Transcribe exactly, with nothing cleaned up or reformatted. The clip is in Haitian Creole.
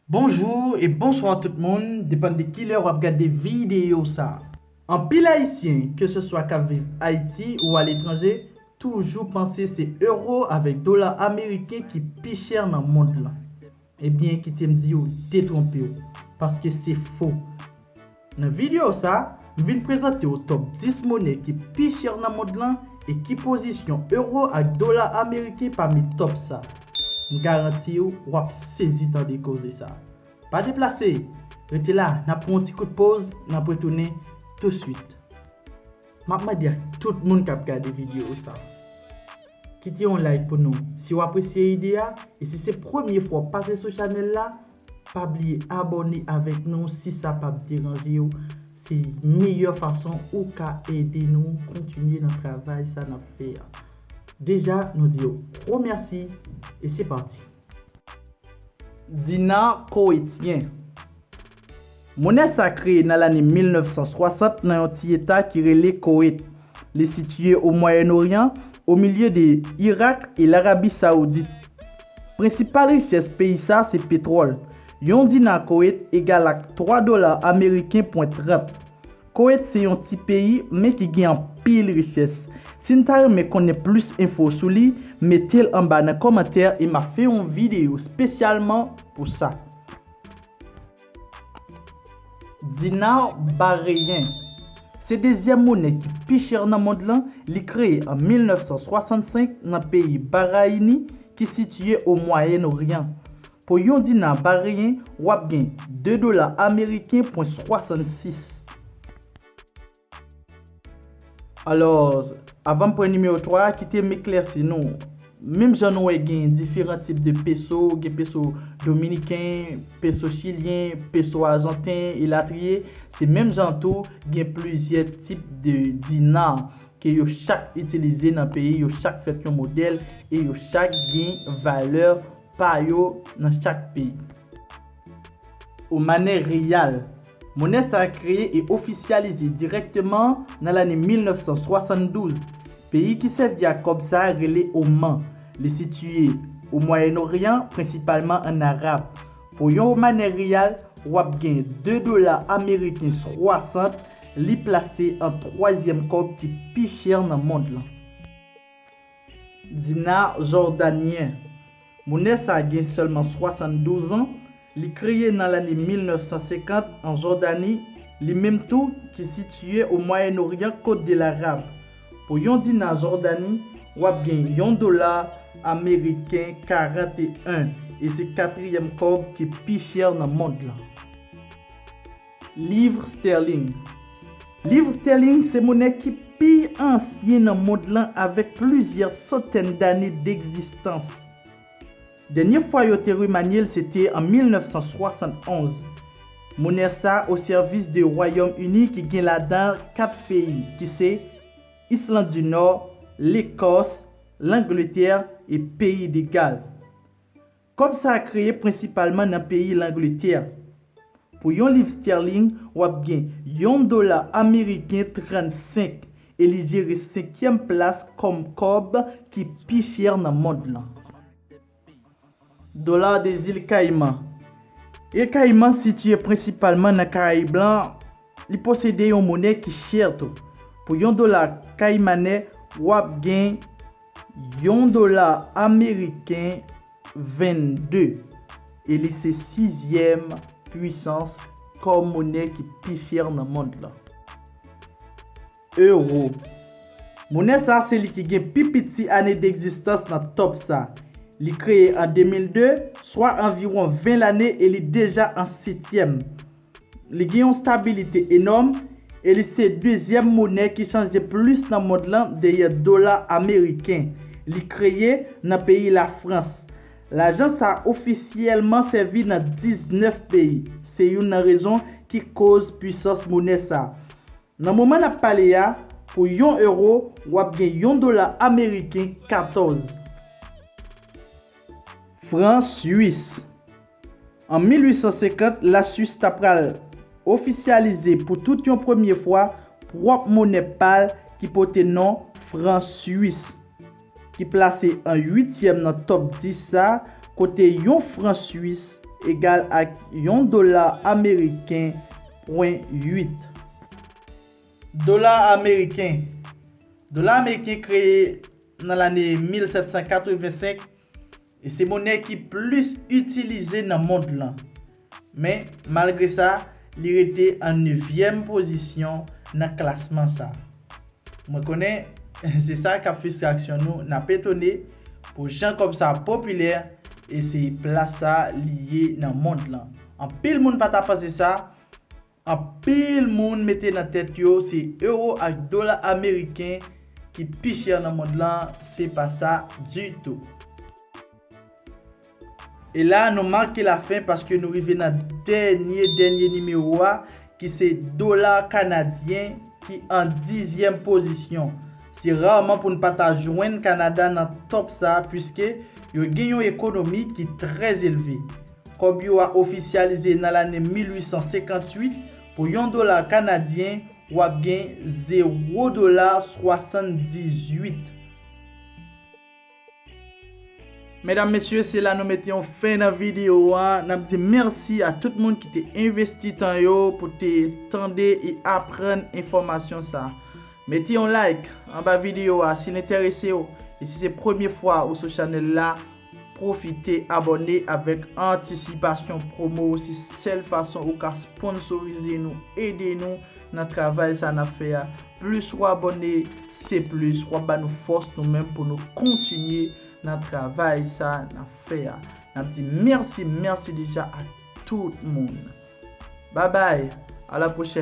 Bonjou e bonswa tout moun, depann de kilè w ap gade videyo sa. Anpil Ayisyen, ke se swa k ap viv Ayiti ou aletranje, toujou panse se ewo avèk dola ameriken ki pi chè nan mond lan. Ebyen, kite m di w, detwonpe w, paske se fo. Nan videyo sa, m vin prezante w top dis monè ki pi chè nan mond lan e ki pozisyon ewo ak dola ameriken pami top sa. M garanti w, w ap sezi tande koze sa. Pa deplase, rete la, n ap pran yon ti kout poz, n ap retounen touswit. M ap mande ak tout moun k ap gade videyo sa, kite yon like pou nou si w apresye ide a, e si se premye fwa w pase sou chanèl la, pa bliye abòne avèk nou si sa p ap deranje w. Se meyè fason ou ka ede nou kontinye nan travay sa n ap fè a. Deja, nou di w gwo mèsi e se pati. Dina kowetyen. Monè sa kreye nan lane mil nèf san swasant nan yon ti eta ki rele Kowet. Li sitiye o Mwayen Oryan, o milye de Irak e Larabi Sawoudit. Prensipal richès peyi sa se petwòl. Yon dina Kowet egal ak twa dola ameriken pwen trant. Kowet se yon ti peyi, men ki gen anpil richès. Si n ta renmen konnen plis enfo sou li, mete l anba nan kòmantè e m ap fè yon videyo espesyalman pou sa. Dinar bareyen. Se dezyèm monè ki pi chè nan mond lan, li kreye an mil nèf san swasannsenk nan peyi Barayini, ki sitiye o Mwayen Oryan. Pou yon dina bareyen, w ap gen de dola ameriken pwen swasannsis. Alò, avan m pran nimewo twa a, kite m eklèsi nou. Menm jan nou wè gen diferan tip de peso, gen peso dominiken, peso chilyen, peso ajanten, elatriye, se menm jan tou gen plizyè tip de dina ke yo chak itilize nan peyi, yo chak fèt yon modèl e yo chak gen valè pa yo nan chak peyi. O manè reyal. Monè sa a kreye e ofisyalize dirèkteman nan lane mil nèf san swasanndouz. Peyi ki sèvi ak kòb sa a rele Oman. Li sitiye o Mwayen Oryan, prensipalman ann Arab. Pou yon manè reyal, w ap gen de dola ameriken swasant, li plase an twazyèm kòb ki pi chè nan mond lan. Dina jòdanyen. Monè sa a gen sèlman swasanndouz an, li kreye nan lane mil nèf san senkant an Jòdani, li menm tou ki sitiye o Mwayen Oryan kot de Larab. Pou yon dina Jòdani, w ap gen yon dola ameriken karanteyen, e se katriyèm kòb ki pi chè nan mond lan. Liv stèling. Liv stèling se monè ki pi ansyen nan mond lan avèk plizyè santèn dane degzistans. Dènye fwa yo te remanye l se te an mil nèf san swasannonz. Monè sa o sèvis de Wayòm Ini ki gen ladan l kat peyi, ki se Island di Nò, Lekòs, Langletè e peyi de Gal. Kòb sa a kreye prensipalman nan peyi Langletè. Pou yon liv stèling, w ap gen yon dola ameriken trannsenk e li jere senkyèm plas kòm kòb ki pi chè nan mond lan. Dola de zil Kayiman. Il Kayiman sitiye prensipalman nan Karayib lan, li posede yon monè ki chè tou. Pou yon dola kayimanè, w ap gen yon dola ameriken vennde, e li se sizyèm pwisans kòb monè ki pi chè nan mond lan. Ewo. Monè sa a se li ki gen pi piti ane degzistans nan top sa. Li kreye an de mil de, swa anviwon ven lane, e li deja an setyèm. Li gen yon stabilite enòm e li se dezyèm monè ki chanje plis nan mond lan dèyè dola ameriken. Li kreye nan peyi Lafrans. Lajan sa a ofisyèlman sèvi nan diznèf peyi. Se youn nan rezon ki koz pwisans monè sa a. Nan moman n ap pale a, pou yon ewo, w ap gen yon dola ameriken katòz. Fran swis. An mil uit san senkant, Laswis ta pral ofisyalize pou tout yon premye fwa pwòp monè pa l ki pote non fran swis, ki plase an uityèm nan top dis sa, kote yon fran swis egal ak yon dola ameriken pwen uit. Dola ameriken. Dola ameriken kreye nan lane mil sèt san katrevensenk e se monè ki plis itilize nan mond lan. Men, malgre sa, li rete an nevyèm pozisyon nan klasman sa. Mwen konnen, se sa k ap fristraksyon nou, n ap etone pou jan kòb sa popilè e se plas sa li ye nan mond lan. Anpil moun pa ta panse sa, anpil moun mete nan tèt yo se ewo ak dola ameriken ki pi chè nan mond lan, se pa sa ditou. E la, nou make lafen paske nou rive nan dènye, dènye nimewo a, ki se dola kanadyen, ki an dizyèm pozisyon. Se raman pou n pa ta jwenn Kanada nan top sa, piske yo gen yon ekonomi ki trè elve. Kòb yo a ofisyalize nan lane mil uit san senkantuit, pou yon dola kanadyen, w ap gen zewo dola swasanndizuit. Medam, mesye, se la nou mete yon fen nan videyo a. N ap di mèsi a tout moun ki te envesti tan yo pou te tande e aprann enfòmasyon sa. Mete yon like anba videyo a si l enterese w. E si se premye fwa ou sou chanèl la, pwofite abòne avèk antisipasyon pwomo. Se sèl fason ou ka sponsorize nou, ede nou nan travay sa n ap fè a. Plis w abòne, se plis w ap ba nou fòs nou menm pou nou kontinye nan travay sa n ap fè a. N ap di mèsi, mèsi deja a tout moun. Babay, a la pwochèn.